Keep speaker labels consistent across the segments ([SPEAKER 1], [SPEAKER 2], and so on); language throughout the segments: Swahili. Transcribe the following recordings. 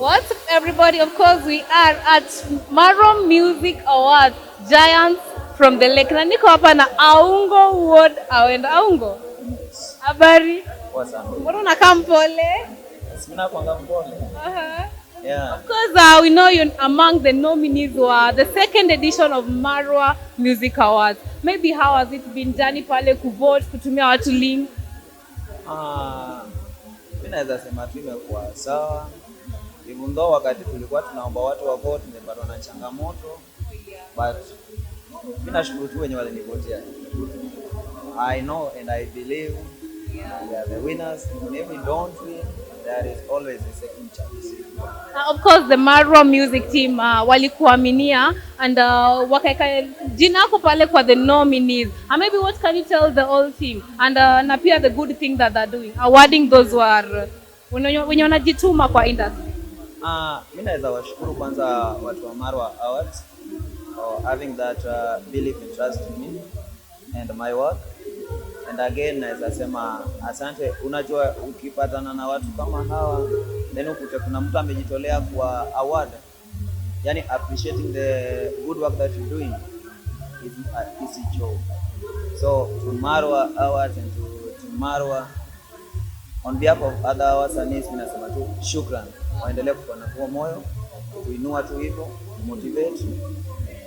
[SPEAKER 1] What's up, everybody? Of course, we are at Marwa Music Awards, Giants from the Lake. Na niko hapa na Aungo Ward Awendo. Aungo, habari?
[SPEAKER 2] Poa sana.
[SPEAKER 1] Mbona unakaa mpole?
[SPEAKER 2] Si mimi nakuanga mpole. Yeah.
[SPEAKER 1] Of course, we know you're among the nominees were the second edition of Marwa Music Awards. Maybe how has it been, journey pale kuvote, kutumia watu link?
[SPEAKER 2] Ah, mimi naweza sema tu imekuwa sawa. Even though wakati tulikuwa tunaomba watu wa vote tumepatwa na changamoto, but mimi nashukuru tu wenye walinivotia. I know and I believe we are the winners. Even if we don't win, there is always a second chance.
[SPEAKER 1] Of course, the Marwa Music team walikuaminia and wakaeka jina yako pale kwa the nominees. And maybe what can you tell the whole team and na pia the good thing that they're doing, awarding those who are wenye wanajituma kwa industry?
[SPEAKER 2] Ah, mi naweza washukuru kwanza watu wa Marwa Awards for having that belief and trust in me and my work. And again naweza sema asante. Unajua, ukipatana na watu kama hawa, then ukute kuna mtu amejitolea kwa award, yani appreciating the good work that you're doing is an easy job. So to Marwa Awards and to Marwa, on behalf of other wasanii, mimi nasema tu shukran, waendelee kuwa na huo moyo, kuinua tu hivyo, motivate.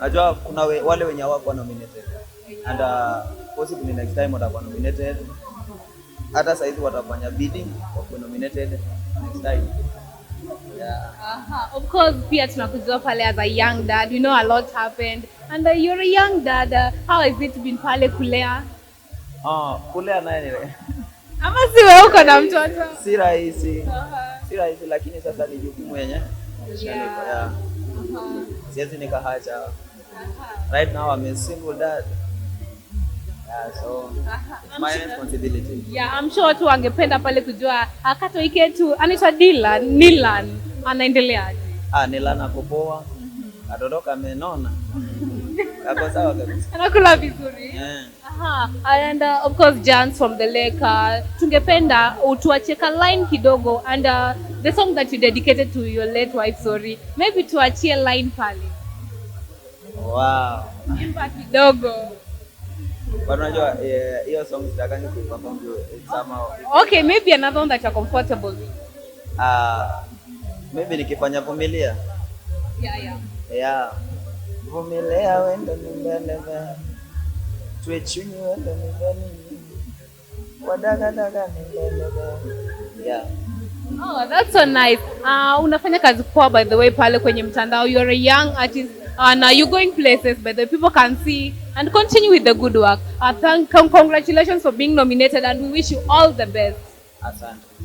[SPEAKER 2] Najua kuna wale wenye hawakuwa nominated and possibly next time watakuwa nominated. Hata saizi watafanya bidii wakuwe nominated next time. Yeah.
[SPEAKER 1] Aha. Of course, pia tunakujua pale as a young dad. We know a lot happened and you're a young dad. How has it been pale kulea?
[SPEAKER 2] Ah, kulea naye ni
[SPEAKER 1] Ama si wewe uko na mtoto?
[SPEAKER 2] Si rahisi, si rahisi, lakini sasa ni jukumu yenye yeah. Siwezi nikaacha. Right now I'm a single dad. Yeah, so it's my responsibility.
[SPEAKER 1] Yeah, I'm sure watu wangependa pale kujua katoi ketu anaitwa Dylan, Nilan, anaendeleaje?
[SPEAKER 2] Ah, Nilan ako poa. Katoto kamenona. Kako sawa kabisa.
[SPEAKER 1] Anakula vizuri.
[SPEAKER 2] Yeah.
[SPEAKER 1] Aha. And of course, Giants from the Lake, tungependa utuachie ka line kidogo and the song that you dedicated to your late wife, sorry. Maybe tuachie line pale.
[SPEAKER 2] Wow.
[SPEAKER 1] Imba kidogo.
[SPEAKER 2] But unajua, hiyo song sitakangi kuiperform juu it's somehow
[SPEAKER 1] Okay, maybe another one that you're comfortable with.
[SPEAKER 2] Maybe nikifanya "Vumilia".
[SPEAKER 1] Yeah.
[SPEAKER 2] Yeah. Vumilia wendo ni mbele mbele. Tuwe chunyi wendo ni mbele. Wadagadaga ni mbele mbele. Yeah.
[SPEAKER 1] Oh, that's so nice. Unafanya kazi poa, by the way, pale kwenye mtandao. You're a young artist and you're going places, by the way. People can see and continue with the good work. Congratulations for being nominated and we wish you all the best.
[SPEAKER 2] Asante.